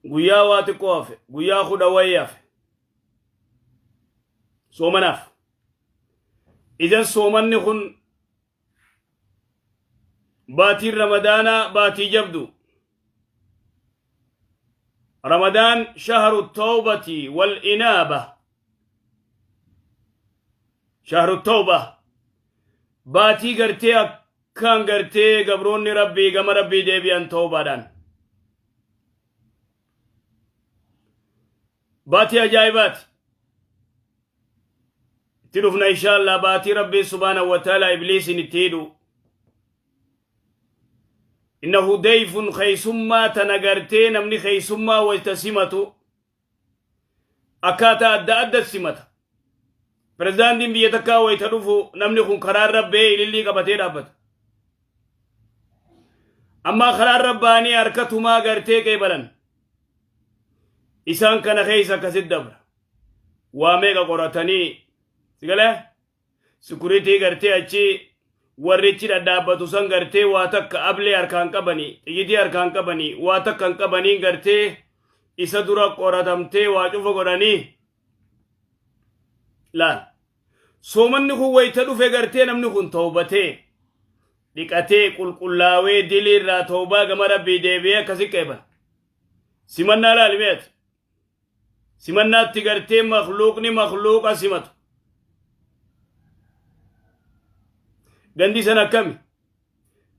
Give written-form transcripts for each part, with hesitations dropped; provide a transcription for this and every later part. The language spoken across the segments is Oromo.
Guyyaa waa xiqqoo hafe, guyyaa 10 wayii hafe. Soomanaaf. Idan soomanni kun baatiin Ramadaanaa baatii jabdu. Ramadaan shahru tawbati wal inaaba. Shahru tawba. Baatii gartee akkaan gartee gabroonni Rabbii gama Rabbii deebi'an tawbaadhaan. Baatii ajaa'ibaati. Itti dhufna inshaallah baatii Rabbiin subhaanahu wa ta'ala ibliisiin itti hidhu. Innahu dayfun keeysummaa tana gartee namni keeysummaa wayta simatu akkaataa adda adda simata. Pirezidaantiin biyya takkaa wayta dhufu namni kun karaa irra ba'ee ilillii qabatee dhaabbata. Ammaa karaa irra ba'anii harka tumaa gartee qeebalan. Isaan kana keessa akkasit dabra. Waa meeqa qoratanii sigalee sikuritii gartee achi warrichi dhadhaabbatu san gartee waa takka ablee harkaan qabanii xiyyitii harkaan qabanii waa takka hin qabanii gartee isa dura qoratamtee waa cufa godhanii laal. Soomanni kun wayita dhufe gartee namni kun tawbatee dhiqatee qulqullaawee dilii irraa tawbaa gama Rabbii deebi'ee akkasi qeebala. Simannaa laali mee ati. Simannaatti gartee makluuqni makluuqa simatu. Gandi san akkami?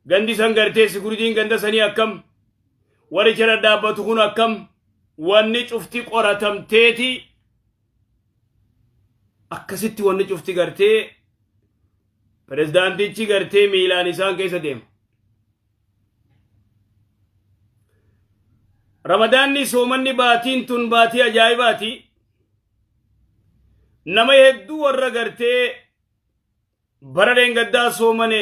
Gandi san gartee sikuritiin ganda sanii akkam? Warri jala dhaabbatu kun akkam? Wanni cufti qoratamteeti akkasitti wanni cufti gartee pirezidaantichi gartee miilaan isaan keessa deema. Ramadaanni soomanni baatiin tun baatii ajaa'ibaati. Nama hedduu warra gartee bara dheengaddaa soomane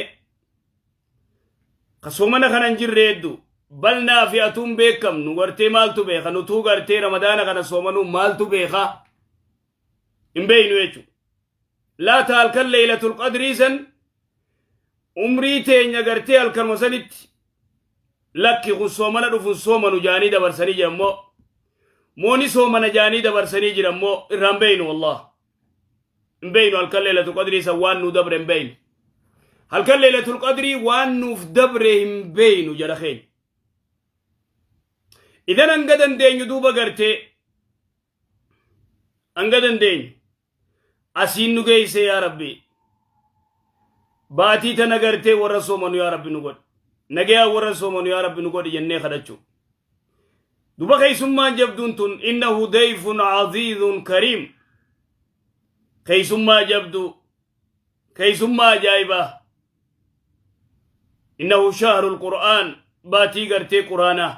ka soomana kana hin jirre hedduu balnaa fi atuun beekamnu gartee maaltu beeka nutuu gartee ramadaana kana soomanuu maaltu beeka hin beeynu jechuudha. Laata halkan leeylatul qadrii san umrii teenya gartee halkanuma sanitti lakki kun soomana dhufu hin soomanu jaanii dabarsanii jiran moo mooni soomana jaanii dabarsanii jiran moo irraan beeynu wallah hin beeynu halkan leeylatul qadrii san waan nuu dabre hin beeynu halkan leeylatul qadrii waan nuuf dabre hin beeynu jara keenya idan hanga dandeenyu duuba gartee hanga dandeenyu asiin nu geeyse yaa rabbi baatii tana gartee warra soomanu yaa rabbi nu godhi nagayaa warra soomanu yaa rabbi nu godhi jennee kadhachuu duba keeysummaan jabduun tun innahu dayfun aziizun kariim keeysummaa jabdu keeysummaa ajaa'ibaa innahu shahru lqur'aan baatii gartee quraanaa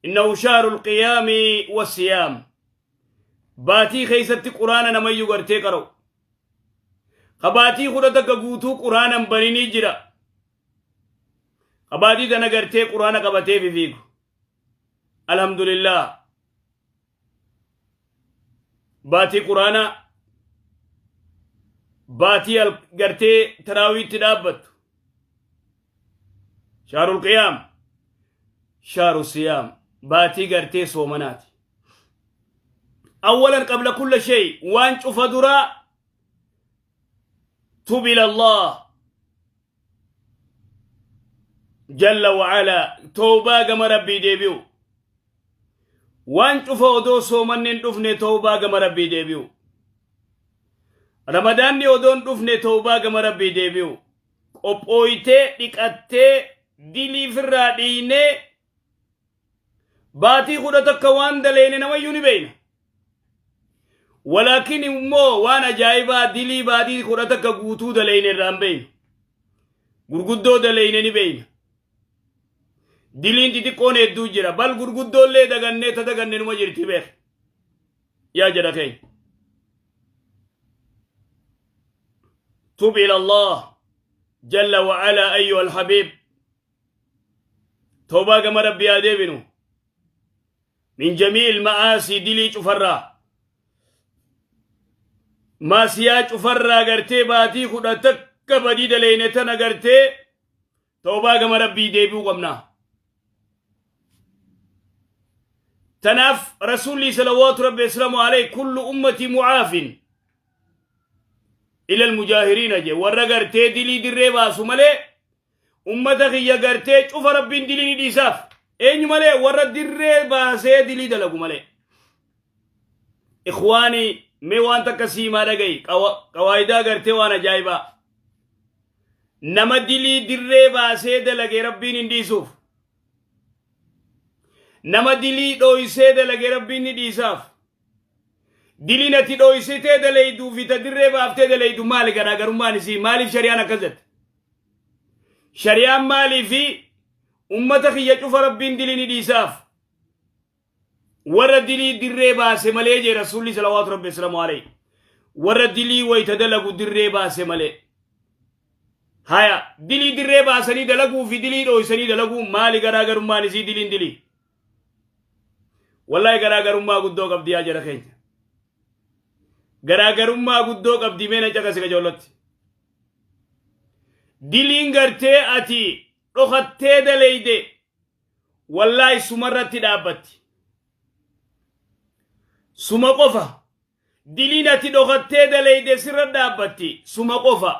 innahu shahru lqiyaami wasiyaam Baatii keessatti quraana namayyu gartee qara'u. Ka baatii 11 guutuu quraana hin baninii jira. Ka baatii tana gartee quraana qabatee fifiigu. Alhamdulillah. Baatii quraanaa baatii gartee taraawiitti dhaabbattu. Shaarul qiyaam shaaru siyaam baatii gartee soomanaati. Awwalan qabla kulla shay waan cufa duraa tub ila Allah jalla wa'ala tawbaa gama Rabbii deebi'u. Waan cufa odoo soomanni hin dhufne tawbaa gama Rabbii deebi'u. Ramadaanni odoo hin dhufne tawbaa gama Rabbii deebi'u. Qophooytee dhiqattee dilii firraa dhiinee baatii 11 waan daleene namayyuu ni beeyna. Walaakin immoo waan ajaa'ibaa dilii baatii 11 guutuu daleeyne irraa hin beeynu. Gurguddoo daleeyne ni beeyna. Diliin xixiqqoon hedduu jira. Bal gurguddoollee dagannee ta daganne numa jirti beek. Yaa jara keenya. Tub ila Allah jalla wa ala ayyuha alhabiib. Tawbaa gama Rabbii haa deebinu. Min jamiil ma'aasii dilii cufarraa. Maasiyaa cufarraa gartee baatii 11 badii daleeyne tana gartee tawbaa gama Rabbii deebi'uu qabna. Tanaaf Rasuulli salawaatu rabbi wasalaamu alayhi kullu ummati mucaafin ila almujaahiriina je, warra gartee dilii dirree baasu malee ummata kiyya gartee cufa Rabbiin dilii ni dhiisaaf. Eenyu malee? Warra dirree baasee dilii dalagu malee. Ikhwaanii, mee waan takka siimaa dhagayi, qawaayidaa gartee waan ajaa'ibaa. Nama dilii dirree baasee dalage Rabbiin hin dhiisuuf. Nama dilii dhooysee dalage Rabbiin ni dhiisaaf. Diliin ati dhooysitee dalayduu fi ta dirree baaftee dalaydu maali garaagarummaan isii? Maaliif shari'aan akkas jette? Shari'aan maaliifi ummata kiyya cufa Rabbiin dilii ni dhiisaaf, warra dilii dirree baase malee jee Rasuulli salawaatu rabbi wasalaamu alayhi? Warra dilii wayta dalagu dirree baase malee. Haya, dilii dirree baasanii dalaguu fi dilii dhooysanii dalaguu maali garaagarummaan isii? Diliin dilii wallahi garaagarummaa guddoo qabdi. Yaa jara keenya, garaagarummaa guddoo qabdi. Mee na caqasi qajoollotti. Diliin gartee ati dhokattee daleyde wallaahi sumarratti dhaabbatti, suma qofa. Diliin ati dhokattee daleyde sirra dhaabbatti, suma qofa.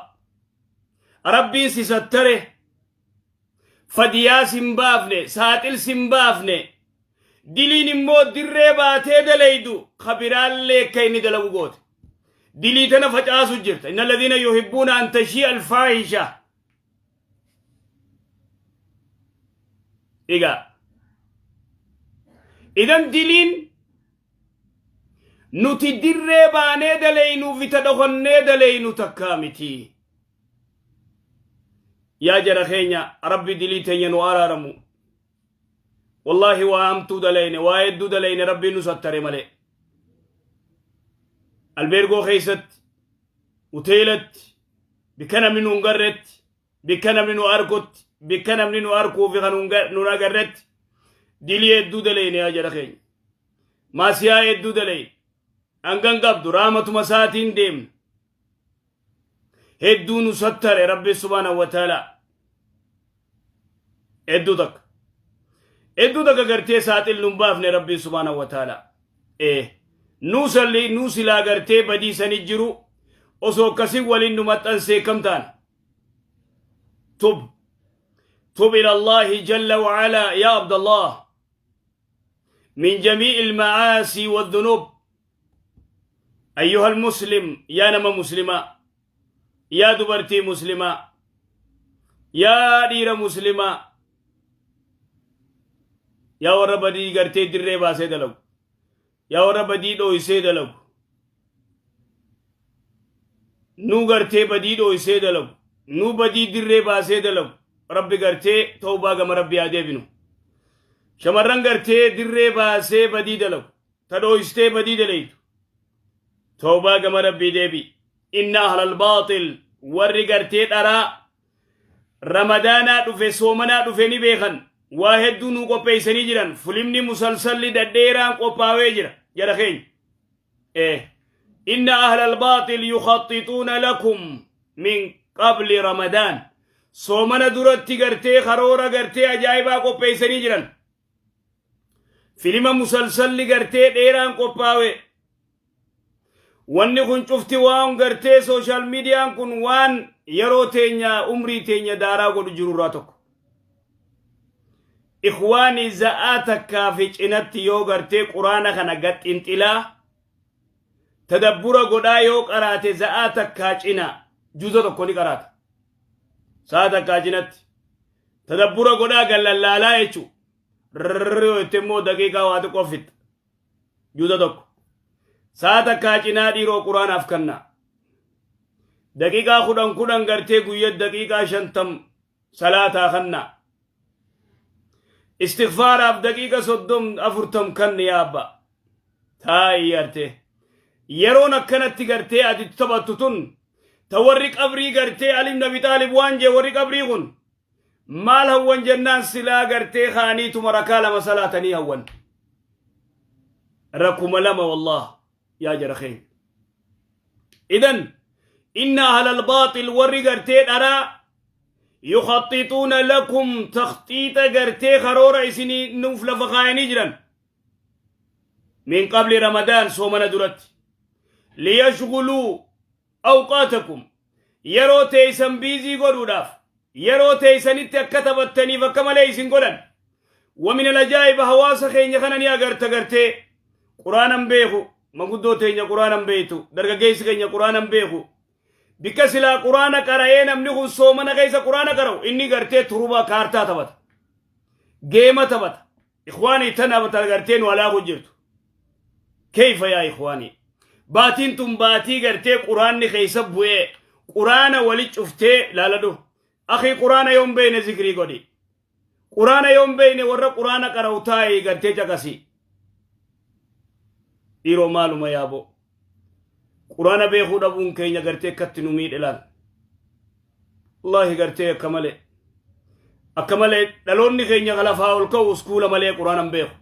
Rabbiin si sattare, fadiyaa sin baafne, saaxil sin baafne. Diliin immoo dirree baatee daleydu kabiraallee akka inni dalagu goote, dilii tana facaasu jirta. Inna alladhiina yuhibbuuna an tashii'a alfaahisha. Egaa idan diliin nuti dirree baanee daleeynuu fi ta dhokannee daleeynu takkaa miti. Yaa jara keenya, Rabbi dilii teenya nu araaramu. Wallaahi waa hamtuu daleyne, waa hedduu daleyne, Rabbiin nu sattare malee. Albeergoo keessatti, hoteelatti, bikka namni nu hin garretti, bikka namni nu arkutti, bikka namni nu arkuu fi kan nu agarretti dilii hedduu daleyne. Yaa jara keenya, maasiyaa hedduu daleyne. Hangan qabdu raamatuma isaatiin deemna. Hedduu nu sattare Rabbi subhaanahu wa ta'ala. Hedduu takka, hedduu takka gartee saaxil nun baafne Rabbi subhaanahu wa ta'ala. Ee, nuu salli nuu silaa gartee badii sani jiru osoo akkasin waliin nu maxxansee kam taana? Tub, tub ila Allahi jalla wa ala ya Abdallah من جميع المعاصي والذنوب. أيها المسلم، يا نما مسلمة، يا دبرتي مسلمة، يا دير مسلمة، يا ورا بدي غرتي دري باسي دلو، يا ورا بدي دو دلو، nu gartee badii dhooysee dalagu, nu badii dirree baasee dalagu, Rabbi gartee tawbaa gama Rabbi haa deebinu. Shamarran gartee dirree baasee badii dalagu, ta dhooystee badii dalaytu, tawbaa gama Rabbii deebi. Inna ahlal baaxil, warri gartee dharaa, Ramadaanaa dhufe, soomanaa dhufe ni beekan. Waa hedduu nuu qopheessanii jiran. Filimni musalsalli dhadheeraan qophaawee jira jara keenya. Inna ahlal baaxil yukhaxixuuna lakum min qabli Ramadaan. Soomana duratti gartee karoora gartee ajaa'ibaa qopheessanii jiran. Filima musalsalli gartee dheeraan qophaawe. Wanni kun cufti waan gartee social mediaan kun waan yeroo teenya, umrii teenya daaraa godhu jirurraa tokko. Ikhwaanii, za'aa takkaa fi cinatti yoo gartee Quraana kana gaxxinxilaa tadabbura godhaa yoo qaraate, za'aa takkaa cina juza tokko ni qaraata. Sa'a takkaa cinatti tadabbura godhaa gallallaalaa jechuu rrrr yoo jette immoo daqiiqaa waa xiqqoo fixxa juza tokko. Sa'a takkaa cinaa dhiiroo Quraanaaf kannaa. Daqiiqaa 10 10 gartee guyya daqiiqaa 50 salaataa kannaa. Istighfaaraaf daqiiqa 30 40 kanni yaa abba. Taa'ii gartee. Yeroon akkanatti gartee ati taphattu tun ta warri qabrii gartee Ali ibn Abi Xaalib waan jee, warri qabrii kun maal hawwan jennaan, silaa gartee kaaniituma rakaa lama salaatanii hawwan. Rakuma lama wallah yaa jara keenya. Idan inna ahlal baaxil, warri gartee dharaa, yukhaxixuuna lakum takhxiixa, gartee karoora isinii nuuf lafa kaayanii jiran. Min qabli Ramadaan, soomana duratti. Liyashghuluu awqaatakum, yeroo teeysan busy godhuudhaaf, yeroo teeysanitti akka taphattaniif akka malee isin godhan. Wa min al-ajaa'iba, hawaasa keenya kana ni agarta, gartee quraanan beeku, manguddoo teenya quraanan beektu, dargaggeessi keenya quraanan beeku. Bikka silaa quraana qara'ee namni kun soomana keessa quraana qara'u, inni gartee turuba kaartaa taphata, game taphata. Ikhwaanii, tana gartee nu alaaku jirtu. Kayfa yaa ikhwaanii? Baatiin tun baatii gartee quraanni keessa bu'ee quraana wali cuftee laaladhu. Akii, quraana yoon beeyne zikrii godhi. Quraana yoon beeyne warra quraana qara'u taa'ee gartee caqasi. Dhiiroo, maaluma yaaboo, quraana beekuu dhabuun keenya gartee akkatti nu miidhe laal. Wallaahi, gartee akka malee, akka malee dhaloonni keenya lafaa ol ka'u iskuula malee quraana hin beeku.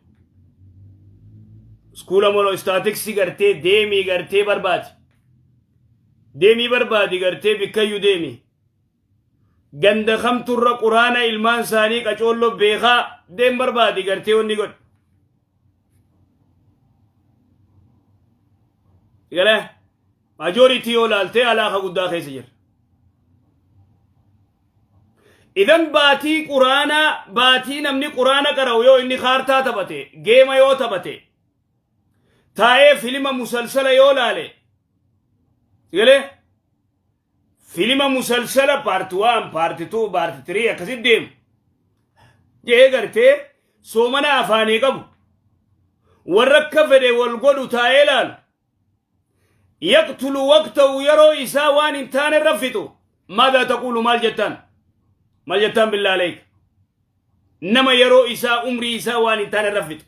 Iskuula malee statistics gartee deemii gartee barbaadi, deemii barbaadi, gartee bikkayyuu deemi, ganda kamturra quraana ilmaan isaanii qacoolloo beekaa deem barbaadi, gartee wanni godhe. Galee majority yoo laaltee alaaka guddaa keessa jira. Idan baatii quraanaa, baatii namni quraana qara'u yoo inni kaartaa taphate, game yoo taphate, taa'ee filima musalsala yoo laale, galee filima musalsala part 1, part 2, part 3 akkasit deemu jee gartee soomana afaanii qabu, warra akka fedhe wal godhu taa'ee laalu, yaqtulu waqtahu, yeroo isaa waan hin taane irra fixu. Maadaa taquulu? Maal jettaan? Maal jettaan? Billaa aleeka, nama yeroo isaa, umrii isaa waan hin taane irra fixu,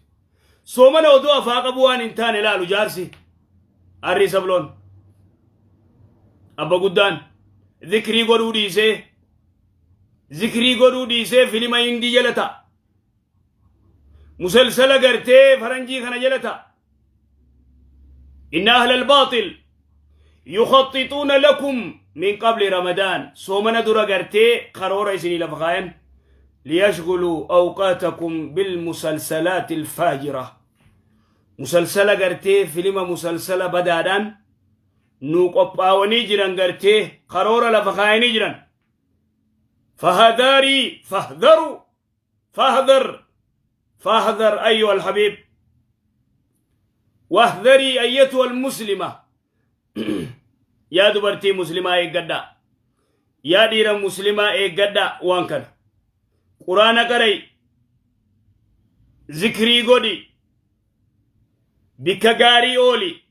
soomana odoo afaa qabu waan hin taane laalu, jaarsi arrii sabloon abba guddaan zikrii godhuu dhiisee, zikrii godhuu dhiisee filima hindii jala ta'a, musalsala gartee faranjii kana jala ta'a. إن أهل الباطل يخططون لكم من قبل رمضان، soomana dura gartee karoora isinii lafa kaayan، ليشغلوا أوقاتكم بالمسلسلات الفاجرة. مسلسل gartee filima musalsala badaadhaan nu qophaawanii jiran, gartee karoora lafa kaayanii jiran. فهذاري، فاحذروا، فاحذر، فاحذر أيها الحبيب، واحذري أيتها المسلمة. Yaa dubartii muslimaa, eeggadhaa. Yaa dhiira muslimaa, eeggadhaa. Waan kana quraana qaray, zikrii godhi, bikka gaarii ooli,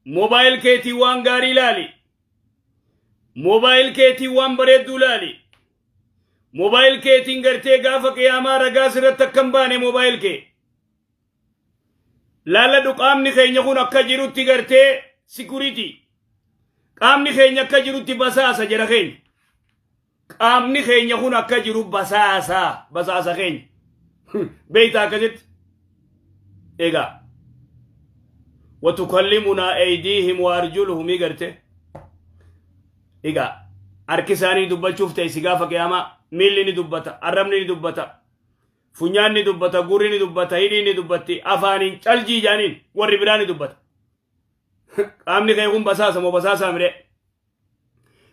mobile keetii waan gaarii laali, mobile keetii waan bareedduu laali. Mobile keetiin gartee gaafa qiyaamaa ragaa sirratti akka hin baane mobile kee laaladhu. Qaamni keenya kun akka jirutti gartee security, qaamni keenya akka jirutti basaasa jira keenya. Qaamni keenya kun akka jiru basaasa, basaasa keenya beeyta akkasitti. Egaa وتكلمنا أيديهم وأرجلهم garte. Egaa harki isaanii dubbachuuf ta'e si gaafa qiyaamaa, miilli ni dubbata, arrabni ni dubbata, funyaan ni dubbata, gurri ni dubbata, hidhiin ni dubbatti, afaaniin caljii jaaniin warri biraa ni dubbata. Qaamni keenya kun basaasa moo basaasaa mire?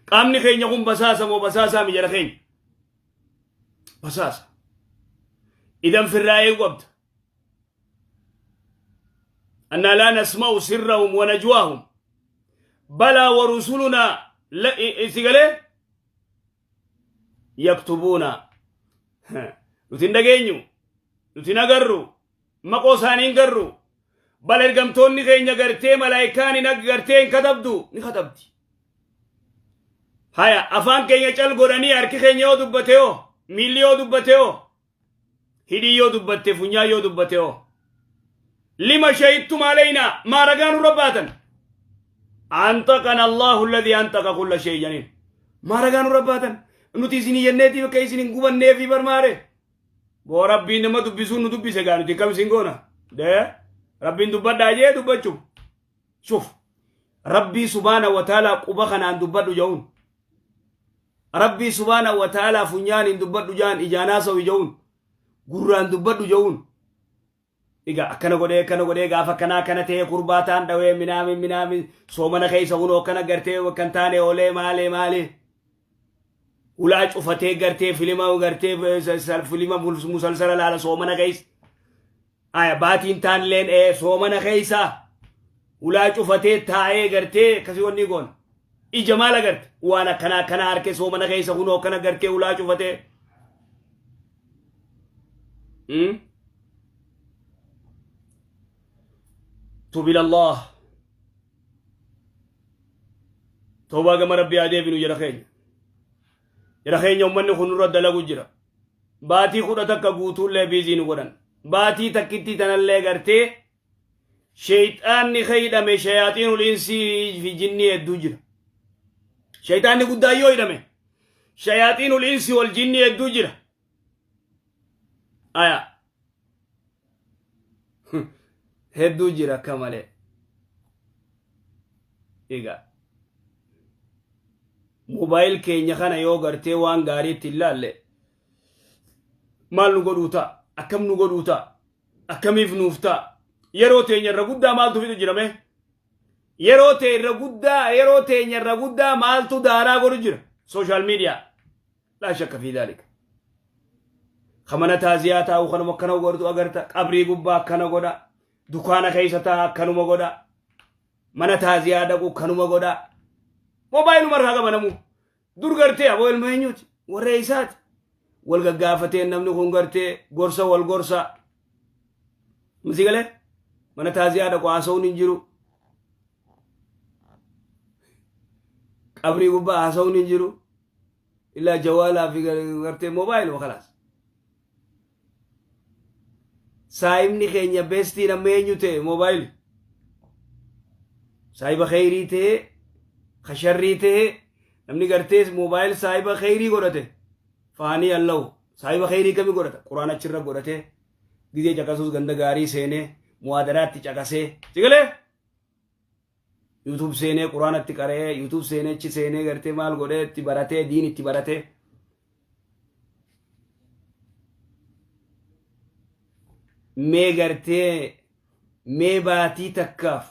Qaamni keenya kun basaasa moo basaasaa mi jara keenya? Basaasa. Idan firraa eeguu qabda. أنا لا نسمع سرهم ونجواهم بلى ورسلنا سيقالي يكتبون. Nuti hin dhageenyu, nuti hin agarru, maqoo isaanii hin garru. Bal ergamtoonni keenya gartee malaayikaan hin gartee hin katabdu, ni katabdi. Haya, afaan keenya cal godhanii harki keenya yoo dubbate hoo? Miilli yoo dubbate hoo? Hidhii yoo dubbatte, funyaan yoo dubbate hoo? لم شهدتم علينا؟ Maa ragaa nurra baatan? أنطقنا الله الذي أنطق كل شيء janiin. Maa ragaa nurra baatan? Nuti isinii jenneetiif akka isin hin gubanneefi barmaare. Boo, rabbiin nama dubbisuun nu dubbise gaa, nuti kam isin goona dee? Rabbiin dubbadhaa jee dubbachuuf. Shuf, rabbii سبحانه وتعالى quba kanaan dubbadhu ja'uun, rabbii سبحانه وتعالى funyaaniin dubbadhu ja'an, ijaan haasawu ja'uun, gurraan dubbadhu ja'uun. Egaa akkana godhee akkana godhee gaafa akkanaa akkana ta'ee kurbaa ta'an dhawee minaamin minaamin soomana keessa kunoo akkana gartee kan taane oolee maalee maalee. Ulaa cufatee gartee filima gartee filima musalsala laala soomana keessa. Aya baatiin taanilleen ee soomana keessa ulaa cufatee taa'ee gartee akkasii wanni goona. Ija maal agarte? Waan akkanaa akkanaa harkee soomana keessa kunoo akkana gartee ulaa cufatee. Tub ilallah. Toobaa gama Rabbii haa deebinu jara keenya. Jara keenya ummanni kun nurra dalagu jira. Baatii 11 guutuullee biizii nu godhan. Baatii takkittii tanallee gartee sheeyxaanni ka hidhame shayaaxiinul insii fi jinnii hedduu jira. Sheeyxaanni guddaan yoo hidhame shayaaxiinul insii wal jinnii hedduu jira. Aya. Hedduu jira akka malee. Egaa. Moobaayil keenya kana yoo gartee waan gaariitti hin laalle maal nu godhuu ta'a? Akkam nu godhuu ta'a? Akkamiif nuuf ta'a? Yeroo teenya irra guddaa maaltu fixu jira mee? Yeroo tee irra guddaa yeroo teenya irra guddaa maaltu daaraa godhu jira? Sooshaal miidiyaa. Laa shakka fi dhaalika. Ka mana taaziyaa taa'u kanuma akkana godhu agarta. Qabrii gubbaa akkana godha. Dukaana keessa taa'a akkanuma godha. Mana taaziyaa dhaqu kanuma godha. Moobaayiluma irraa qaba namuu. Dur gartee aboo ilma eenyuuti? Warra eessaati? Wal gaggaafatee namni kun gartee gorsa wal gorsa. Misi galee mana taaziyaa dhaqu haasa'uun hin jiru. Qabrii gubbaa haasa'uun hin jiru. Illaa jawaalaa fi gartee moobaayiluma kalaas. Saahibni keenya beestiin amma eenyu ta'e moobaayili. Saahiba kheyrii ta'e ka sharrii ta'e namni gartee moobaayil saahiba kheyrii godhate faanii allahu saahiba kheyrii kami godhata quraan achirra godhate gizee caqasuus ganda gaarii seenee muwaadaraatti caqasee sigalee YouTube seenee quraanatti qara'ee YouTube seenee achi seenee gartee maal godhee itti baratee diin itti baratee mee gartee mee baatii takkaaf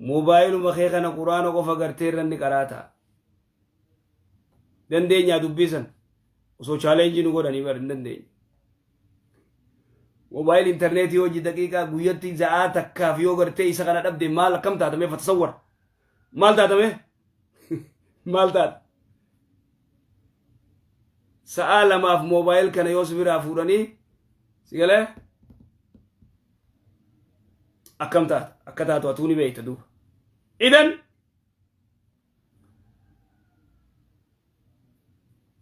moobaayiluma kee kana quraana qofa gartee irra inni qaraata dandeenyaa dubbisan osoo chaalenjii nu godhanii bar hin dandeenye. Moobaayil intarneetii hojii daqiiqaa guyyatti za'aa takkaaf yoo gartee isa kana dhabde maal akkam taatame fatasawwar maal taatame maal taata sa'aa lamaaf moobaayil kana yoo si biraa fuudhanii si galee akkam taata akka taatu atuu ni beekta duuba idan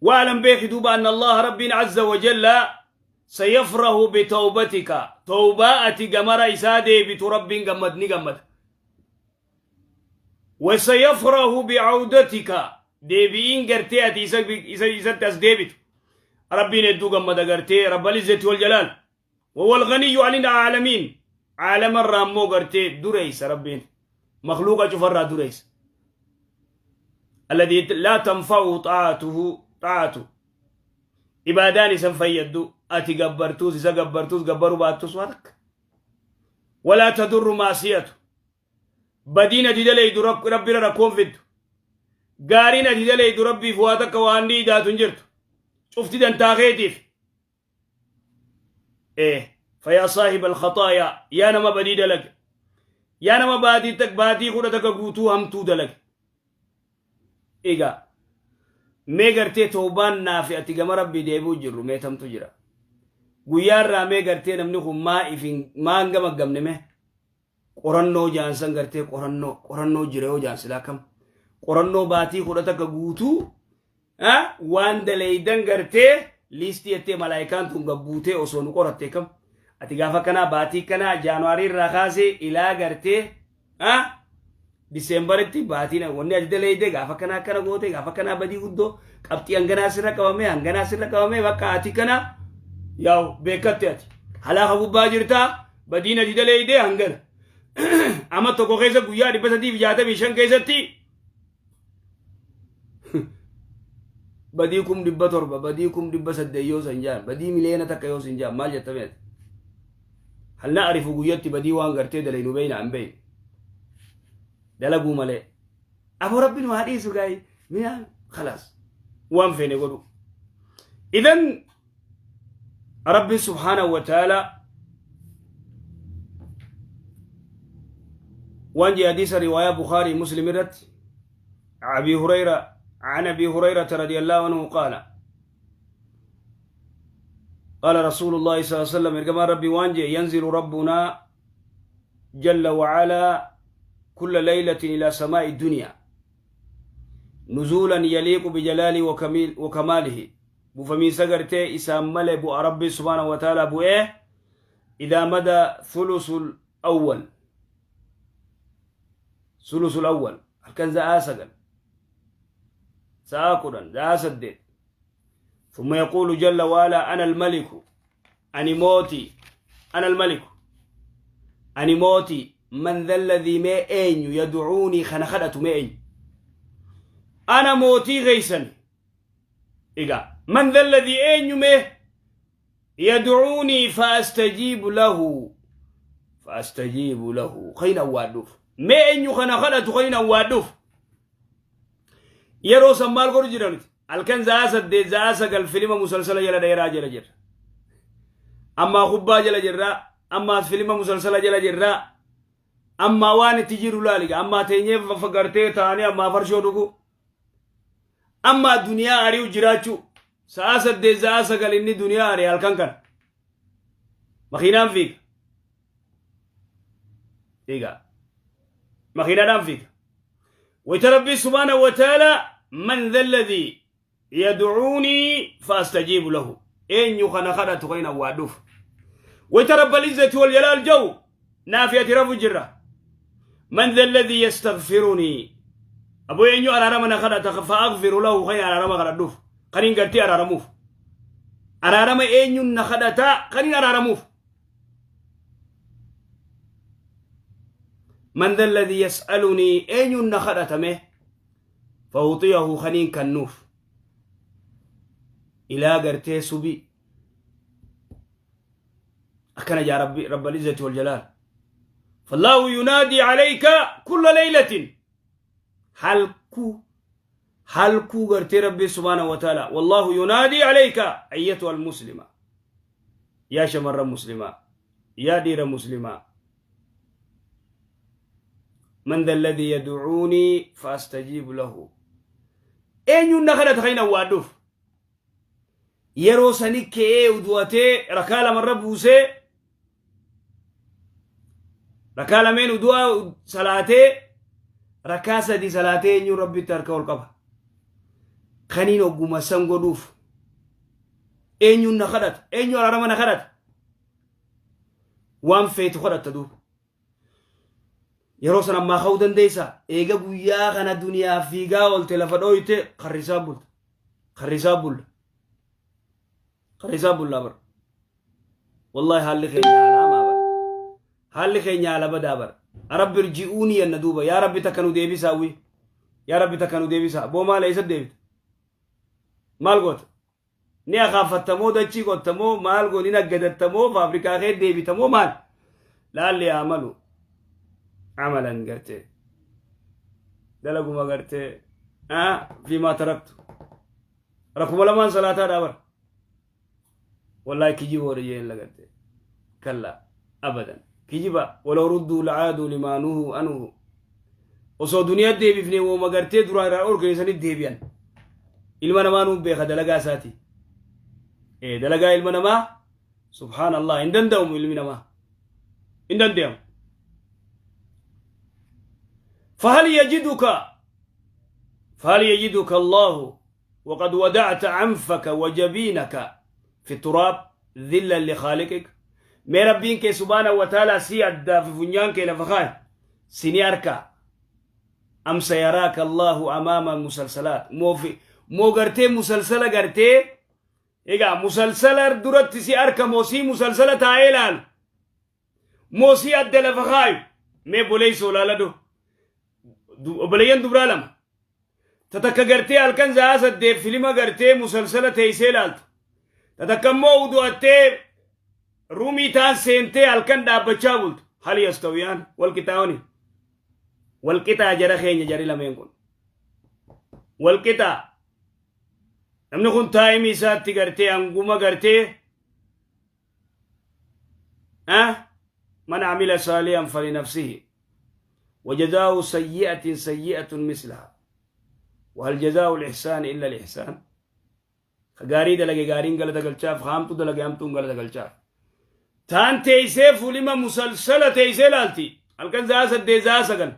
واعلم بيك دوبا أن الله ربنا عز وجل سيفرح بتوبتك توبة أتي قمر إسادي بترب قمد نقمد وسيفرح بعودتك ديبين قرتي أتي إسا تسديبت ربي ندو قمد قرتي رب العزة والجلال وهو الغني عن العالمين عالم الرامو قرتي دريس ربين مخلوق شفر دريس الذي لا تنفعه طاعته طاعته عبادان سن فيدو أتي قبرتوس إذا قبرتوس قبروا باتوس وارك ولا تضر معصيته بدينة دلي رب ربي ركون فيدو قارين دلي ربي فواتك واني داتون جرت شفت دان تاغيتيف إيه فيا صاحب الخطايا يا نما بدي دلق يا نما بادي تك بادي خودتك قوتو هم تو دلق Egaa mee gartee toobaan naafi ati gama rabbii deebi'u jirru mee tamtu jira. Guyyaa irraa mee gartee namni kun maa ifin maa hin gamaggamne mee qorannoo jaansan gartee qorannoo qorannoo jira yoo jaansilaa kam qorannoo baatii 11 guutuu waan daleeydan gartee liistii jettee malaayikaan tun gabbuutee osoo nu qoratte kam ati gaafa kanaa baatii kanaa jaanuwaarii irraa kaasee ilaa gartee Diseembaritti baatiin wanni ati daleeyde gaafa kanaa akkana goote gaafa kanaa badii guddoo qabxii hanganaa sirra qabame hanganaa sirra qabame bakka ati kana yaa'u beekatte ati halaaka gubbaa jirtaa badiin ati daleeyde hangana ama tokko keessa guyyaa 365 keessatti badii 700,000 badii 800,000 yoo san jaan badii 1,000,000 yoo sin jaan maal jettame ati Hal na'rifu guyyatti badii waan gartee dalaynu beeyna hin beeynu. Dalaguu malee. Aboo rabbi nu haa dhiisu gaayi. Mi'a khalaas. Waan feene godhu. Idan rabbi subhaanahu wa ta'ala waan jee hadiisa riwaayaa Bukhaarii Muslim irratti أبي هريرة عن أبي هريرة رضي الله عنه قال قال رسول الله صلى الله عليه وسلم إرجما ربي وانجي ينزل ربنا جل وعلا كل ليلة إلى سماء الدنيا نزولا يليق بجلاله وكميل وكماله بفمي سغرتي إسام ملي بو ربي سبحانه وتعالى بو إيه إذا مدى ثلث الأول ثلث الأول halkan za'aa 9 sa'aa 10 za'aa 8. ثم يقول جل وعلا أنا الملك أني موتي أنا الملك أني موتي من ذا الذي ما أين يدعوني خنخدة ما أين أنا موتي غيسا إيقا من ذا الذي أين ما يدعوني فأستجيب له فأستجيب له خينا وادوف ما أين خنخدة خينا وادوف yeroo san maal godhu jira nuti? Halkan za'aa 8 za'aa 9 filima musalsala jala dheeraa jala jirra. Ammaa kubbaa jala jirra, ammaas filima musalsala jala jirra. Ammaa waan itti jiru laaliga, ammaa teenyee gartee taa'anii ammaa farshoo dhugu. Ammaa duniyaa ari'u jiraachuu. Sa'aa 8 za'aa 9 inni duniyaa ari'e halkan kana. Makiinaan fiiga. Egaa makiinaadhaan fiiga. Wayta Rabbii subhaanahu wa ta'ala man dha alladhii yad'uunii faastajiibu lahu eenyu kana kadhatu kan hin awwaadhuuf. Wayta Rabbal izzati wal jalaal ja'u naafi ati rafu jirra. Man dha alladhii yastaghfirunii aboo eenyu araarama na kadhata fa'aghfiru lahu kan araarama kadhadhuuf kan hin gartee araaramuuf. Araarama eenyuun na kadhata kan hin araaramuuf. Man dha alladhii yas'alunii eenyuun na kadhata mee fa'uxiyahu kaniin kannuuf ilaa gartee subii akkana jaa rabbi rabbal izzati wal jalaal. Fallaahu yunaadii alayka kulla laylatin halkuu halkuu gartee rabbi subhaanahu wa ta'ala wallaahu yunaadii alayka ayyatuha almuslima yaa shamarran muslimaa yaa dhiira muslimaa man dha alladhii yad'uunii faastajiibu lahu eenyuun na kadhata kan hin awwaadhuuf yeroo sani ka'ee udu'atee rakaa lamarra buusee rakaa lameen udu'aa salaatee rakaa sadi salaatee eenyuun rabbitti harka ol qaba kaniin ogguma san godhuuf eenyuun na kadhata eenyu araarama na kadhata waan feetu kadhatta duuba yeroo san ammaa ka'uu dandeessa eega guyyaa kana duniyaa fiigaa oolte lafa dhooyte karrisaa bulta karrisaa bulla karrisaa bullaa bara. Wallahi haalli keenya haala hamaa bara, haalli keenya haala badaa bara. Rabbi irji'uunii yanna duuba yaa rabbi takka nu deebisaa wi yaa rabbi takka nu deebisaa boo maal eessa deebita maal goota ni akaafattamoo dachii qottamoo maal goo ni naggadattamoo faabrikaa kee deebitamoo maal laalli amalu amalan gartee dalaguma gartee fi maa taraktu rakkuma lamaan salaataa dhaabara wallahi kijiboodha jeen lagarte kalla abadan kijiba walaw rudduu la'aaduu limaa nuhuu anhu osoo duniyaa deebifne wooma gartee duraa irraa orgeessanii deebi'an ilma namaa nuuf beeka dalagaa isaati ee dalagaa ilma namaa subhaan allah hin danda'amu ilmi namaa hin danda'amu. فهل يجدك الله وقد ودعت عنفك وجبينك في التراب ذلا لخالقك mee rabbiin kee subhaanahu wa ta'ala si addaa fi funyaan kee lafa kaay sini harka am sayaraaka allahu amaama musalsalaat moo fi moo gartee musalsala gartee egaa musalsala duratti si harka moo si musalsala taa'ee ilaalu moo si adda lafa kaayu mee boleessoo laaladu obboleeyyan dubraa lama ta takka gartee halkan za'aa 8 filima gartee musalsala teessee ilaaltu ta takka immoo udu'attee Ruumii taan seentee halkan dhaabbachaa bultu. Hal yastawiyaan wal qixaawani. Wal qixaa jara keenya jari lameen kun. Wal qixaa. Namni kun taayimii isaatti gartee hanguma gartee man amila saalihan falinafsihi wajazaa'u sayyi'atin sayyi'atun mislaha wahal jazaa'u al-ihsaan illa al-ihsaan. Ka gaarii dalage gaariin galata galchaaf, ka hamtuu dalage hamtuun galata galchaaf. Taan teeysee fulima musalsala teeysee laalti. Halkan za'a 8 za'a 9.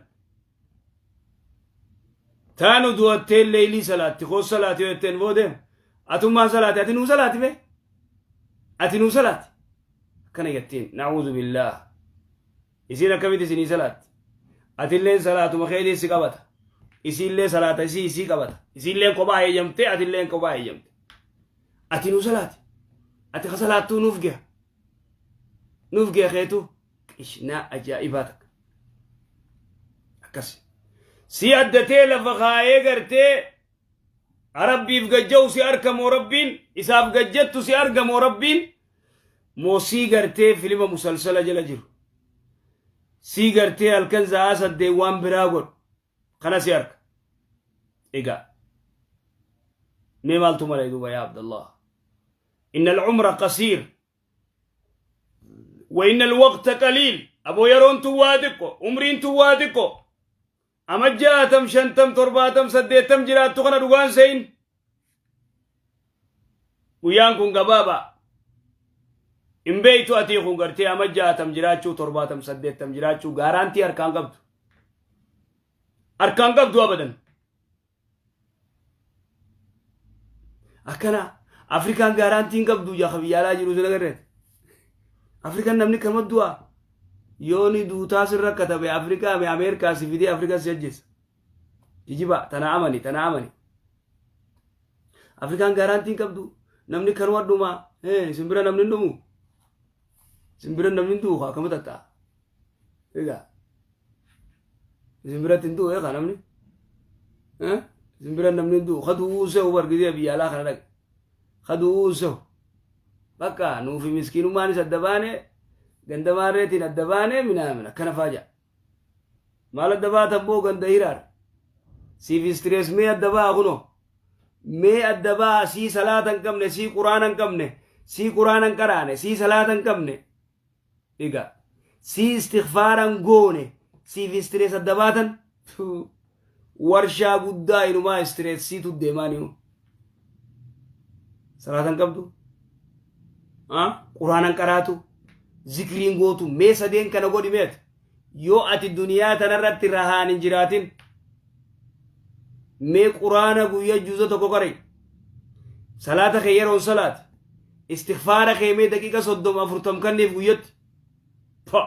Taanu du'attee leeylii salaatti koos salaati yoo jetteen boodee atummaan salaati ati nuu salaati bee ati nuu salaati akkana jettiin na'uudhu billaah isiin akkamitti isinii salaatti atilleen salaatuma keetiin si qabata isiillee salaata isii isii qabata isiilleen kophaa eeyyamtee atilleen kophaa eeyyamte ati nuu salaati ati ka salaattuu nuuf geha nuuf geha keetu qishnaa ajaa'ibaa takka akkas si addatee lafa kaayee gartee rabbiif gajja'u si arkamoo rabbiin isaaf gajjattu si argamoo rabbiin moo sii gartee filima musalsala jala jiru sii gartee halkan za'aa 8 waan biraa godhu kana si arka. Egaa mee maaltu malee duuba yaa Abdallah? Inna al-umra qasiir wa inna al-waqta qaliil. Aboo yeroon tun waa xiqqo, umriin tun waa xiqqo. Ama 60, 50, 70, 80 jiraattu kana dhugaan seeyin. Guyyaan kun gabaabaa. Hin beeytu atii kun gartee ama 60 jiraachuu, 70, 80 jiraachuu gaaraantii harkaan qabdu. Harkaan qabdu abadan. Akkana Afrikaan gaaraantii hin qabdu jaa biyya alaa jiru sin agarreet. Afrikaan namni kama du'a yoo ni duutaa sirra katabe Afrikaa mi Ameerikaa si fidee Afrikaa si ajjeessa. Kijiba tana amani tana amani. Afrikaan gaaraantii hin qabdu namni kanuma dhuma isin bira namni hin dhumu. Isin bira namni hin du'u akkama tatta'a. Egaa isin biratti hin du'u egaa namni. Isin bira namni hin du'u ka du'uu se'u bargisee biyya alaa kana dhaqe. Ka du'uu se'u. Bakka nuufi miskiinummaanis adda baane ganda maarreetiin adda baane minaamin akkana faa jedha. Maal adda baatan boo ganda hiraar. Siif istirees mee adda ba'a kunoo. Mee adda ba'a sii salaata hin qabne sii quraana hin qabne sii quraana hin qaraane sii salaata hin qabne. Egaa sii istighfaara hin goone siif istirees adda baatan warshaa guddaa inumaa istirees siitu deemaa ni'u. Salaata hin qabdu. Quraana hin qaraatu. Zikriin gootu mee sadeen kana godhi meet. Yoo ati duniyaa tanarratti rahaan hin jiraatin mee quraana guyya juuza tokko qari. Salaata kee yeroon salaati. Istighfaara kee mee daqiiqa 30 40 kanniif guyyatti. Pa!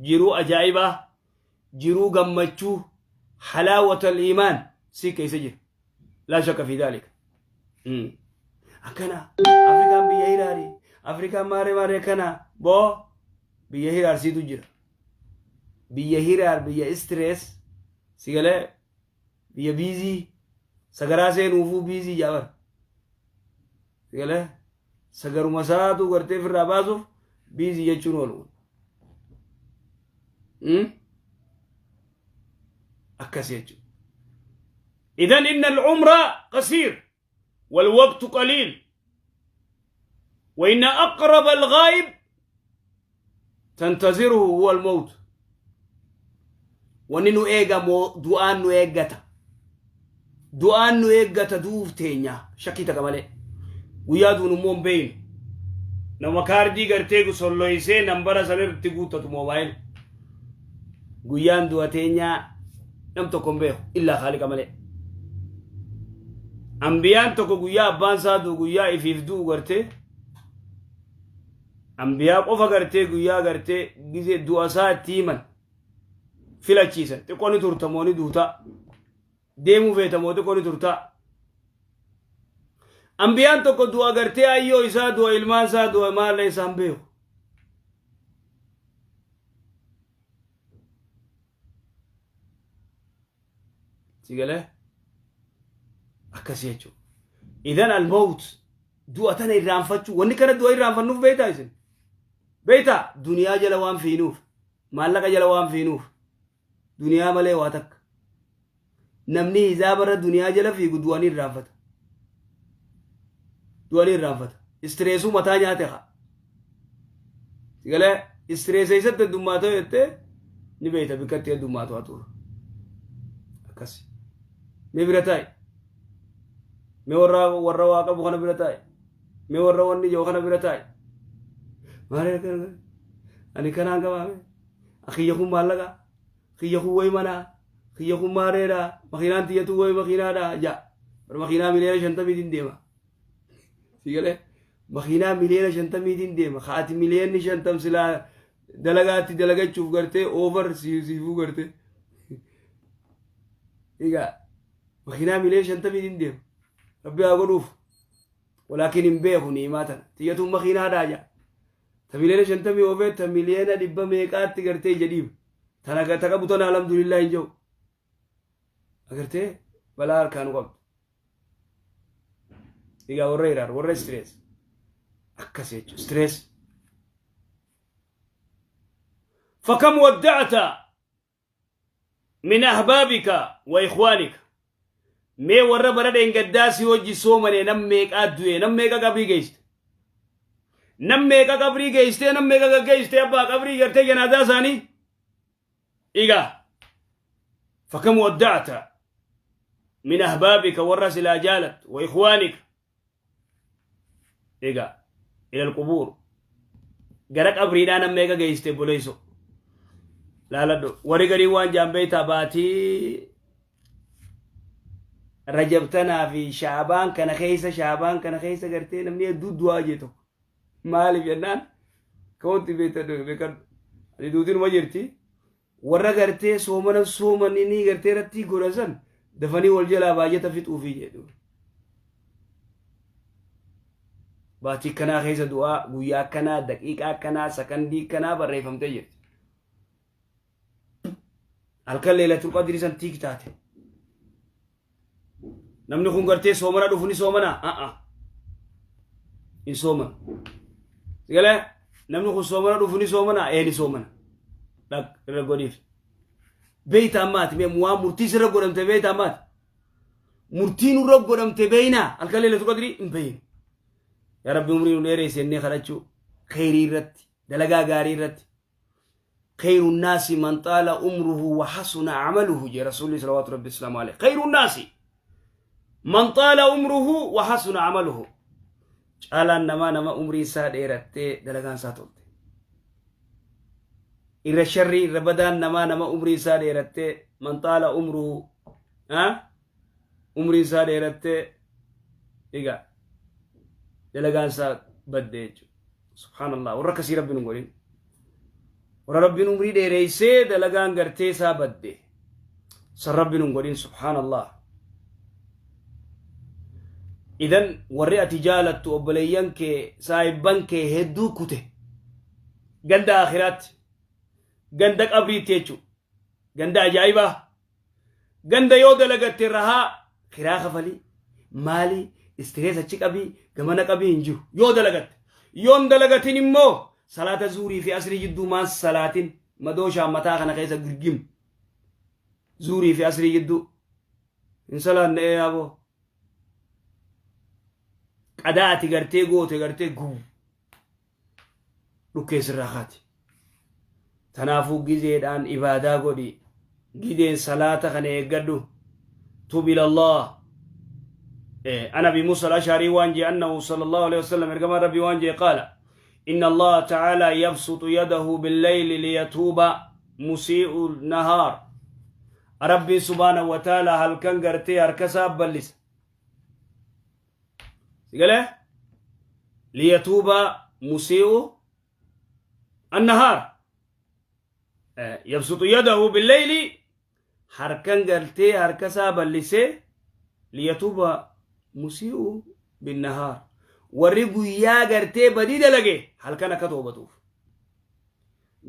Jiruu ajaa'ibaa, jiruu gammachuu, halaawatal iimaan si keessa jira. Laa shakka fi daalika. Akkana Afrikaan biyya hiraari. Afrikaan maaree maaree kana boo biyya hiraarsiitu jira. Biyya hiraar biyya istirees si galee biyya biizii sagaraa seenuufuu biizii jaabar. Si galee sagaruma isaatu gartee ofirraa baasuuf biizii jechuun oolu. Akkas jechuudha. إذن إن العمر قصير والوقت قليل وإن أقرب الغائب تنتظره هو الموت wanni nu eegamoo du'aan nu eeggata du'aan nu eeggata du'uuf teenya shakkii takka malee guyyaa duun immoo hin beeynu nama kaardii gartee solloysee nambara sanirratti guuttatu moobaayil guyyaan du'a teenyaa nam tokko hin beeku illaa khaaliqa malee ambiyaan tokko guyyaa abbaan isaa du'u guyyaa ifiif du'u gartee ambiyaa qofa gartee guyyaa gartee gizee du'a isaa itti himan filachiisan xiqqoo ni turta moo ni duutaa deemuu feeta moo xiqqoo ni turtaa ambiyaan tokko du'a gartee ayyoo isaa du'a ilmaan isaa du'a maalla isaan beeku si galee akkas jechuudha idan almawt. Du'a tana irraanfachuu wanni kana du'a irraanfannuuf beektaa isin? Beektaa duniyaa jala waan fiinuuf maallaqa jala waan fiinuuf duniyaa malee waa takka. Namni hizaabarra duniyaa jala fiigu du'a ni irraanfata. Du'a ni irraanfata. Istireesuu mataa nyaate haa. Sigalee istireesa isatti heddummaatoo jettee ni beekta bikkatti heddummaatu haa tuura. Akkasi. Mee bira taa'i. Mee warra warra waa qabu kana bira taa'i. Mee warra wanni jiru kana bira taa'i. Maali akkana ani kanaan qabaame. Kiyya kun maallaqa. Kiyya kun wayi manaa. Kiyya kun maareedha. Makiinaan tiyyatu wayi makiinaadha. Ja. Bara makiinaa 50 miliyoonaatiin deema. Si galee makiinaa 50 miliyoonaatiin deema. Haati 50 miliyoonni silaa dalagaatti dalagachuuf gartee over siifuu gartee. Egaa makiinaa 50 miliyoonaatiin deema. Rabbi haa godhuuf. Walaakin hin beeku ni'imaa tana. Tiyyatuun makiinaadhaa jaa. Ta 50 miliyoona oofee ta 100 miliyoona meeqaatti gartee ija dhiiba. Tana ta qabu tana alhamdulillah hin jiru. Agartee balaa harkaa nu qabdu. Egaa warra hiraar warra stress akkas jechuudha stress. فكم ودعت من أحبابك وإخوانك mee warra bara dheengaddaa si hojii soomane nam meeqaa du'e, nam meeqa qabrii geessite, nam meeqa qabrii geessite, nam meeqa gaggeessite abbaa qabrii gartee janaadaa isaanii. Egaa فكم ودعت من أحبابك warra silaa jaalat وإخوانك egaa إلى القبور gara qabriidhaa nam meeqa geessite boleeyso laaladhu. Warri garii waan jaan beeytaa baatii Rajabtanaa fi Shaabaan kana keessa, Shaabaan kana keessa gartee namni hedduu du'aa jee tokko. Maaliif jennaan ka'utti beekadhu. Ani duutinuma jirti. Warra gartee soomana soomanii gartee irratti godhan san dafanii wal jalaa baay'ata fixuufi jedhu. Baatii kanaa keessa du'aa guyyaa akkanaa, daqiiqaa akkanaa, sakandii akkanaa barreeffamtee jirti. Halkan Leelatul Qadrii san tiik taate. Namni kun gartee soomana dhufu ni soomana? A'a. Hin soomanu. Galee namni kun soomana dhufu ni soomana? Ee, ni soomana. Dhaq irra godhiif. Beeyta ammaati mee waan murtii sirra godhamte beeyta ammaati. Murtii nurra godhamte beeynaa halkan Leelatul Qadrii hin beeynu. Yaa Rabbi, umrii nu dheereesse innee kadhachuu kheyrii irratti, dalagaa gaarii irratti. خير الناس من طال عمره وحسن عمله جي رسول صلوات ربي السلام عليه. خير الناس من طال عمره وحسن عمله. Caalaan namaa nama umrii isaa dheerattee dalagaan isaa tolte. Irra sharrii irra badaan namaa nama umrii isaa dheerattee من طال عمره umrii isaa dheerattee egaa dalagaan isaa badde jechuudha. Subhaanallah, warra akkasii Rabbi nu godhin. Warra Rabbiin umrii dheereessee dalagaan gartee isaa badde san Rabbi nu godhin, subhaanallah. Idan warri ati jaalattu, obboleeyyan kee, saahibban kee hedduu kute ganda akhiraatti, ganda qabriitti jechuudha. Ganda ajaa'ibaa, ganda yoo dalagatte rahaa kiraa kafalii maalii stress achi qabii gamana qabii hin jiru yoo dalagatte. Yoon dalagatin immoo salaata zuurii fi asrii jidduu maan salaatin madooshaan mataa kana keessa girgim. Zuurii fi asrii jidduu hin salaanne. Ee yaaboo, qadaa ati gartee goote gartee guu dhukkee sirraa kaati. Tanaafuu gizeedhaan ibaadaa godhi, gideen salaata kana eeggadhu. تب إلى الله. عن أبي موسى الأشعري وانجي أنه صلى الله عليه وسلم إرجما ربي وانجي قال: إن الله تعالى يبسط يده بالليل ليتوب مسيء النهار. ربي سبحانه وتعالى halkan gartee harkasaa bal'isa سيقال ليتوب مسيء النهار. يبسط يده بالليل harkan gartee harkasaa bal'isee ليتوب مسيء بالنهار warri guyyaa gartee badii dalage halkan akka toobatuuf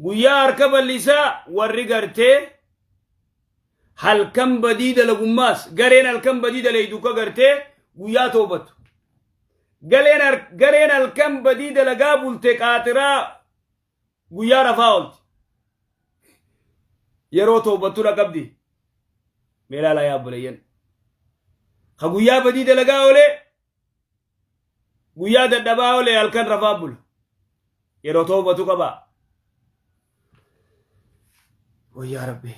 guyyaa harka bal'isaa. Warri gartee halkan badii dalagummaas gareen halkan badii dalaydu ka gartee guyyaa toobatu. Galeen gareen halkan badii dalagaa bulte qaaxiraa guyyaa rafaa oolti. Yeroo toobattu qabdi. Mee ilaalaa yaa obboleeyyan. Ka guyyaa badii dalagaa oolee guyyaa dadhabaa oolee halkan rafaa bula. Yeroo toobatu qaba. Wayyaa Rabbi.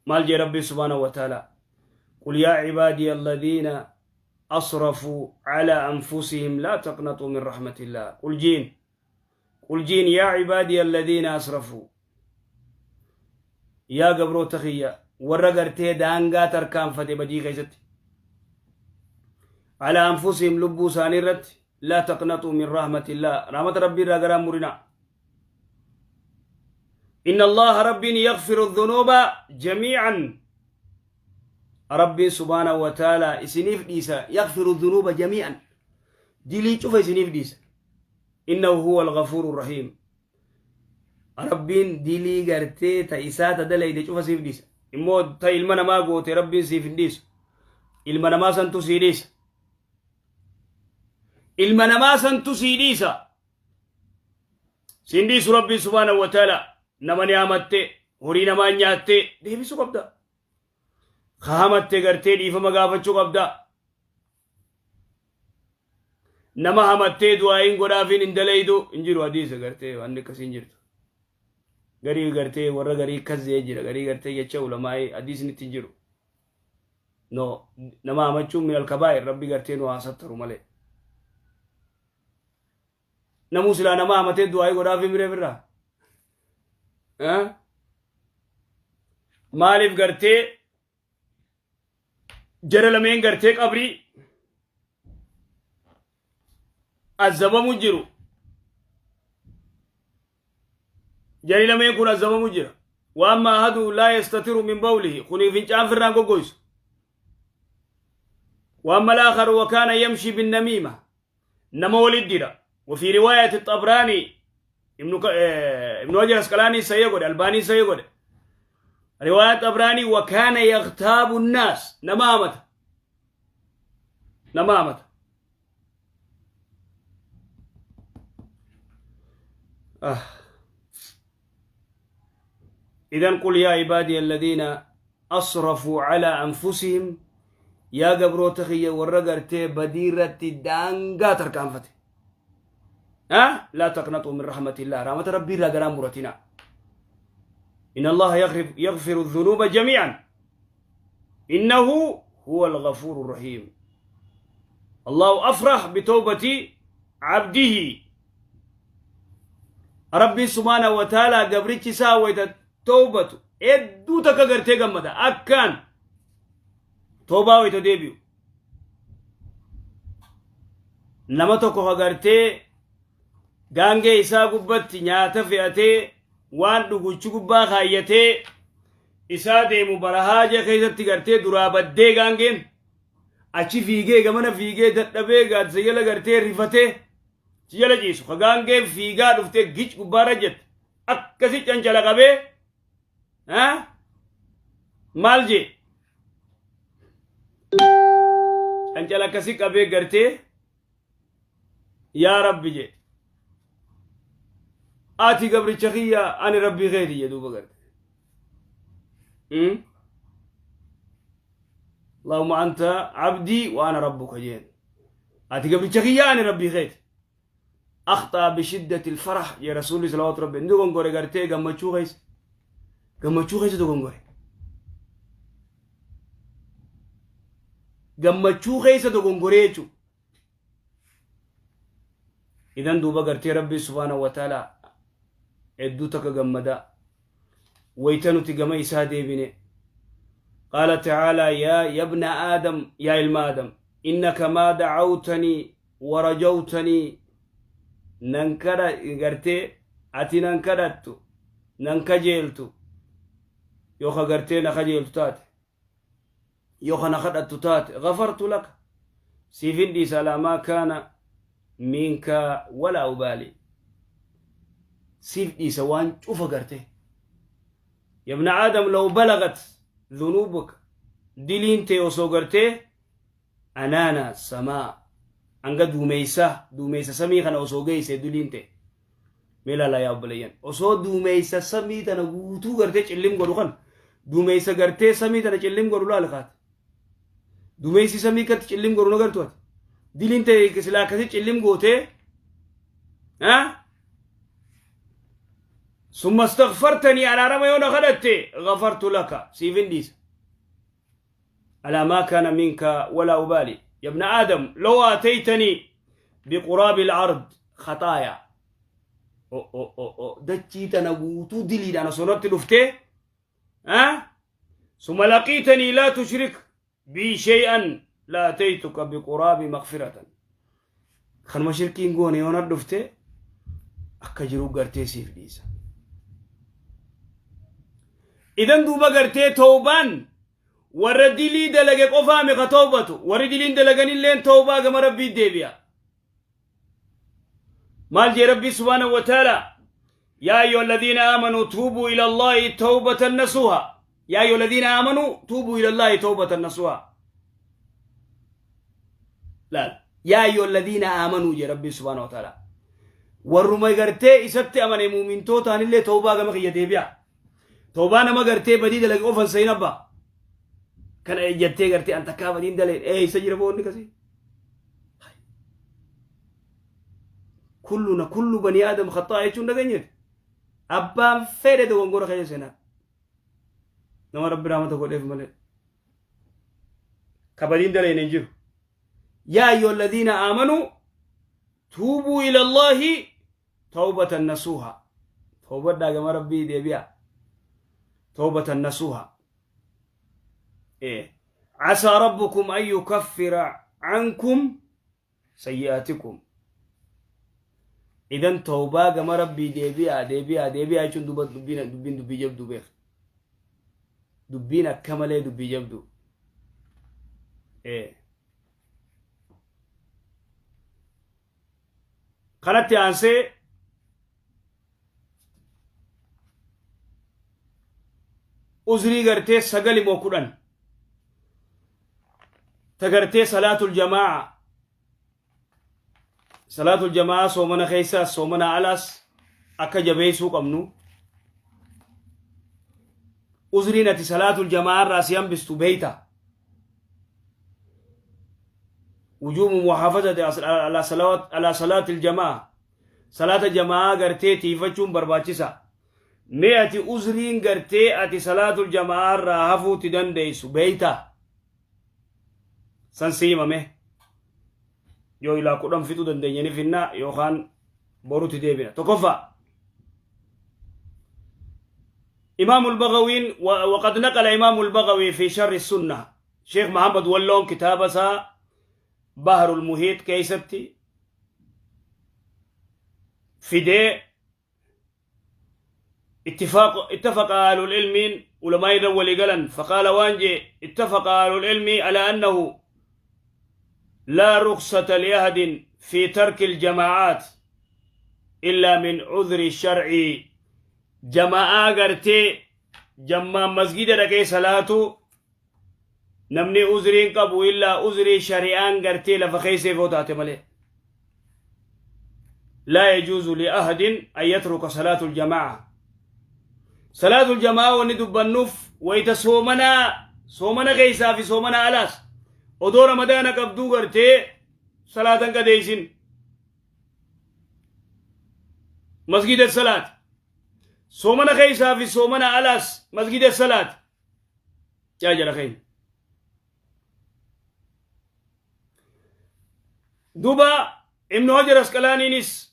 Maal jee Rabbi subhaanahu wa ta'ala. قل يا عبادي الذين أسرفوا على أنفسهم لا تقنطوا من رحمة الله. قل جين، قل جين يا عبادي الذين أسرفوا، yaa gabroota kiyya warra gartee daangaa tarkaanfate badii keessatti، على أنفسهم lubbuu isaanii irratti، لا تقنطوا من رحمة الله، rahmata Rabbii irraa garaa murina. إن الله ربي يغفر الذنوب جميعا، ربي سبحانه وتعالى isiniif dhiisa. يغفر الذنوب جميعا، dilii cufa isiniif dhiisa. إنه هو الغفور الرحيم. Rabbiin dilii gartee ta isaa ta dalayde cufa siif dhiisa. Immoo ta ilma namaa goote Rabbiin siif hin dhiisu. Ilma namaa santu sii dhiisa. Ilma namaa santu sii dhiisa. Siin dhiisu Rabbiin subhaanahu wa ta'ala. Nama ni hamatte, horii namaa nyaatte, deebisuu qabda. Ka hamatte gartee dhiifama gaafachuu qabda. Nama hamattee du'aayin godhaafiin hin dalaydu hin jiru. Hadiisa gartee waan akkasii hin jirtu. Garii gartee warra garii kazzee jira, garii gartee jecha ulamaa'ii hadiisni itti hin jiru. No, nama hamachuun من الكبائر. Rabbi gartee nu haasattaru malee. Namuu silaa nama hamatee du'aayii godhaafii miree birraa. Maaliif gartee jara lameen gartee qabrii azabamu jiru? Jari lameen kun azabamu jira. وأما أحدهم لا يستتر من بوله، kuni fincaan firraan goggoysu. وأما الآخر وكان يمشي بالنميمة، nama walit dira. وفي رواية الطبراني، ابن حجر العسقلاني سيقول، الباني سيقول رواية طبراني، وكان يغتاب الناس، nama hamata، nama hamata. آه. إذن قل يا عبادي الذين أسرفوا على أنفسهم، yaa gabroota kiyya warra gartee badiirratti daangaa tarkaanfate، أه؟ لا تقنطوا من رحمة الله، rahmata Rabbii irraa garaa muratina. إن الله يغفر الذنوب جميعا إنه هو الغفور الرحيم. الله أفرح بتوبة عبده. ربي سبحانه وتعالى gabrichi isaa wayta tawbatu hedduu takka gartee gammada. Akkaan toobaa wayta deebi'u. Nama tokko ka gartee gaangee isaa gubbatti nyaata fe'atee, waan dhuguchi gubbaa kaayyatee isaa deemu, barahaaja keessatti gartee duraa baddee gaangeen, achi fiigee gamana fiigee dadhabee gaaddisa jala gartee rifatee achi jala ciisu, ka gaangeen fiigaa dhuftee gic gubbaarra jette, akkasi cancala qabee maal jee, cancala akkasi qabee gartee, "Yaa Rabbi," jee, "ati gabricha kiyya, ani Rabbii keeti," jedhe. Duuba garte, "اللهم أنت عبدي وأنا ربك," jeen, "ati gabricha kiyya, ani Rabbii keeti." أخطأ بشدة الفرح يا رسول صلوات ربي. Dogongore gartee gammachuu keessa, gammachuu keessa dogongore, gammachuu keessa dogongore jechuudha. Idan duuba gartee Rabbii subhaanahu wa ta'ala hedduu takka gammada wayta nuti gama isaa deebine. قال تعالى: يا ابن آدم، yaa ilma Aadam، إنك ما دعوتني ورجوتني، nan kadha gartee ati nan kadhattu, nan kajeeltu, yoo ka gartee na kajeeltu taate, yoo ka na kadhattu taate، غفرت لك، siifin dhiisa، على ما كان منك ولا أبالي، siif dhiisa waan cufa gartee. يا ابن آدم لو بلغت ذنوبك، diliin tee osoo gartee عنان السماء. Hanga duumeysa duumeysa samii kana osoo geeyse diliin ta'e. Mee ilaalaa yaa obboleeyyan. Osoo duumeysa samii tana guutuu gartee cillim godhu kan duumeysa gartee samii tana cillim godhu laala kaate. Duumeysi samii katti cillim godhu nagartu ati. Diliin ta'e silaa akkasii cillim gootee summa astaghfartanii araarama yoo na kadhatte ghafartu laka siifin dhiisa. على ما كان منك ولا أبالي. يا ابن آدم لو آتيتني بقراب الأرض خطايا أو أو أو أو dachii tana guutuu diliidhaan osoo natti dhuftee ثم لقيتني لا تشرك بي شيئا لأتيتك بقراب مغفرة. Kanuma shirkiin goone yoo natti dhufte akka jiru gartee siif dhiisa. Idan duuba gartee tawbaan warra dilii dalage qofaa meeqa tawbatu, warri diliin dalaganilleen tawbaa gama Rabbii deebi'a. Maal jee Rabbii subhaanahu wa ta'ala? يا أيها الذين آمنوا توبوا إلى الله توبة نصوحا. يا أيها الذين آمنوا توبوا إلى الله توبة نصوحا. لا، يا أيها الذين آمنوا jee Rabbii subhaanahu wa ta'ala. Warruma gartee isatti amane muumintootaan illee tawbaa gama kiyya deebi'a. Tawbaa nama gartee badii dalage qofan sayin abbaa. Kana ejjattee gartee an takkaa badiin daleen ee isa jira boonni kasii. Kulluna kullu bani aadam khaxaa jechuun dhageenyeeti. Abbaan fedhe dogongora keessa seenaa. Nama Rabbi rahmata godheef malee. Ka badiin daleen hin jiru. يا أيها الذين آمنوا توبوا إلى الله توبة نصوحا. Tawbadhaa gama Rabbii deebi'a. توبة نصوحا. إيه. عسى ربكم أن يكفر عنكم سيئاتكم. إذن tawbaa gama Rabbii deebi'a deebi'a deebi'a jechuun duba dubbiin dubbiin dubbii jabduu beek. Dubbiin akka malee dubbii jabduu. Ee. Kanatti aansee uzrii gartee sagali moo 10 ta gartee salaatul jamaa'a, salaatul jamaa'a soomana keessaas soomana alaas akka jabeessuu qabnu, uzriin ati salaatul jamaa'a irraa si hambistu beeyta. وجوب محافظة على صلوات على صلاة الجماعة، صلاة الجماعة gartee tiifachuun barbaachisa. Mee ati uzriin gartee ati salaatul jamaa'a irraa hafuuti dandeessu beeyta? San si himame yoo ilaa 10 fixuu dandeenya ni finna yookaan borutti deebina. Tokkoffaa, إمام البغوي، وقد نقل إمام البغوي في شرح السنة، شيخ محمد ولون كتاب بحر المحيط keessatti fidee اتفاق اتفق أهل العلم علماء ولقلا فقال waan jee اتفق أهل العلم على أنه لا رخصة لأحد في ترك الجماعات إلا من عذر شرعي. جماعة gartee jammaa masgida dhaqee salaatu namni uzriin qabu illaa uzrii shari'aan gartee lafa keessee yoo taate malee. لا يجوز لأحد أن يترك صلاة الجماعة. صلاة الجماعة wanni dubbannuuf wayta soomana soomana keessaa fi soomana alaas odoo Ramadaana qabduu gartee salaatan qadeessin masgida salaat, soomana keessaa fi soomana alaas masgida salaat yaa jara keenya. Duba Ibnu Hajar Asqalaaniinis,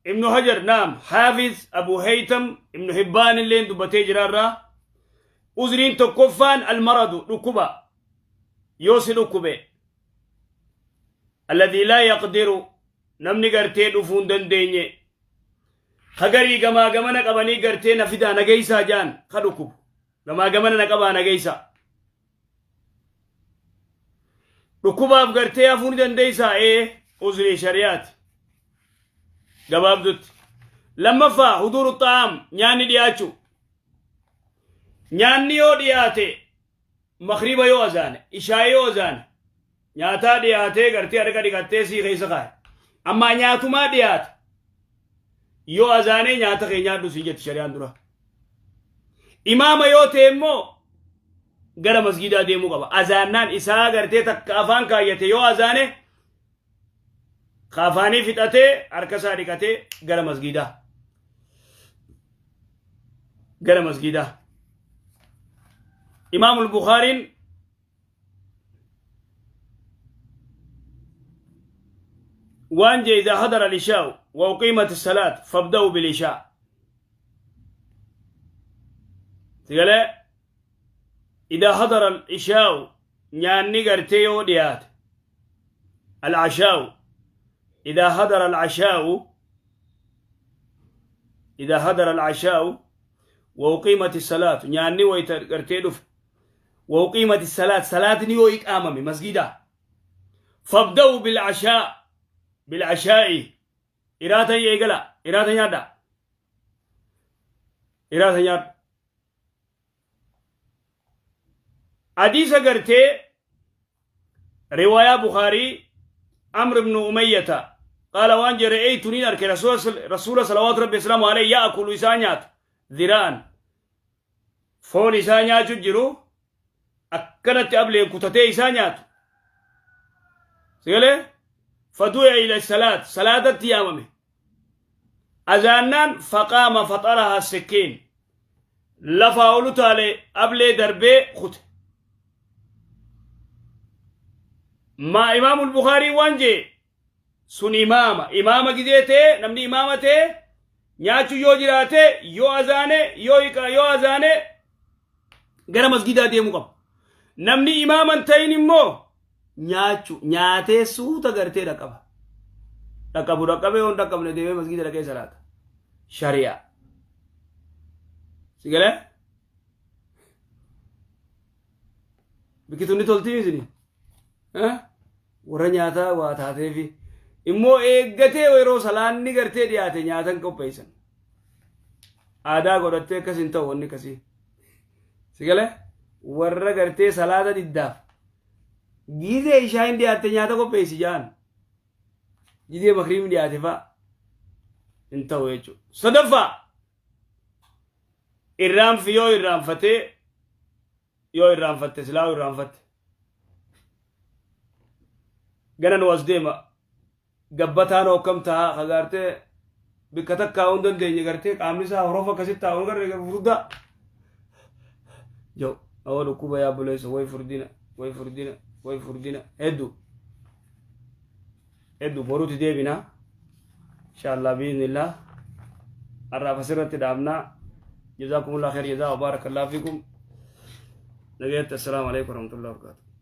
Ibnu Hajar naam, Haafiz Abu Haytam Ibnu Hibbaan illeen dubbatee jiraarraa. Uzriin tokkoffaan المرض dhukkuba. Yoo si dhukkube الذي لا يقدر namni gartee dhufuu hin dandeenye hagarii gamaa gamana qabanii gartee na fidaa nageessaa jaan ka dhukkubu gamaa gamana na qabaa nageessaa dhukkubaaf gartee hafuu ni dandeessaa. Ee, uzrii shari'aati gabaabdutti. Lammaffaa, حضور الطعام, nyaanni dhiyaachuu. Nyaanni yoo dhiyaate, makriba yoo azaane, ishaa yoo azaane Nyaataa dhiyaatee gartee harka dhiqattee sii keessa kaa'e. Ammaa nyaatumaa dhiyaate. Yoo azaanee nyaata kee nyaadhu siin jetti shari'aan dura. Imaama yoo ta'e immoo gara masgiidaa deemuu qaba. Azaannaan isaa gartee takka afaan kaayyate yoo azaane afaanii fixatee harka isaa dhiqatee gara masgiidaa. Gara masgiidaa. Imaamul Bukhaariin waan jee إذا حضر العشاء وأقيمت الصلاة فابدأوا بالعشاء. Sigalee إذا حضر العشاء nyaanni gartee yoo dhiyaate, العشاء، إذا حضر العشاء، إذا حضر العشاء وأقيمت الصلاة، nyaanni wayta gartee dhufe، وأقيمت الصلاة، salaatni yoo iqaamame masgida، فابدأوا بالعشاء، بالعشاء iraata eegala, iraata nyaadha, iraata nyaadha. Hadiisa gartee riwaayaa Bukaarii, Amr ibnu Umayyata قال waan jedhe: رأيت niin arke rasuula صلوات ربي وسلامه عليه يأكل isaa nyaatu ذراعا, foon isaa nyaachu jiru, akkanatti ableen kutatee isaa nyaatu. Sigalee فدعي إلى الصلاة, salaatatti yaamame. Azaannaan فقام فطرح السكين, lafaa olu taale ablee darbee kute. Ma Imaamul Bukaarii waan jee sun imaama imaama gizee ta'e, namni imaama ta'e nyaachuu yoo jiraate, yoo azaane, yoo yoo azaane gara masgidaa deemuu qaba. Namni imaaman ta'in immoo nyaachuu nyaatee suuta gartee dhaqqaba. Dhaqqabu dhaqqabee, yoo hin dhaqqabne deemee masgida dhaqee salaata. Shari'aa. Si galee? Biqiltuun toltii isin? Warra nyaataa waa taateefi immoo eeggatee yeroo salaanni gartee dhiyaate nyaatan qopheessan. Aadaa godhattee akkas hin ta'u wanni akkasii. Si galee? Warra gartee salaata diddaaf. Gizee ishaan dhiyaatte nyaata qopheessi jaan. Gizee makriimni dhiyaate fa'a. Hin ta'u jechuudha. Sadaffaa, irraanfi yoo irraanfatee, yoo irraanfatte, silaa irraanfatte. Gana nu as deema gabbataan hokkam ta'a kagaartee bikka takkaa hin dandeenye, gartee qaamni isaa horofa akkasitti taa'u garee furdaa. Joo awwa dhukkuba yaa buleessa, way furdina, way furdina, way furdina, hedduu hedduu. Boruuti deebina inshallah بإذن الله. Har'aaf asirratti dhaabnaa. جزاكم الله خير جزاء وبارك الله فيكم. Nagaatti, السلام عليكم ورحمة الله وبركاته.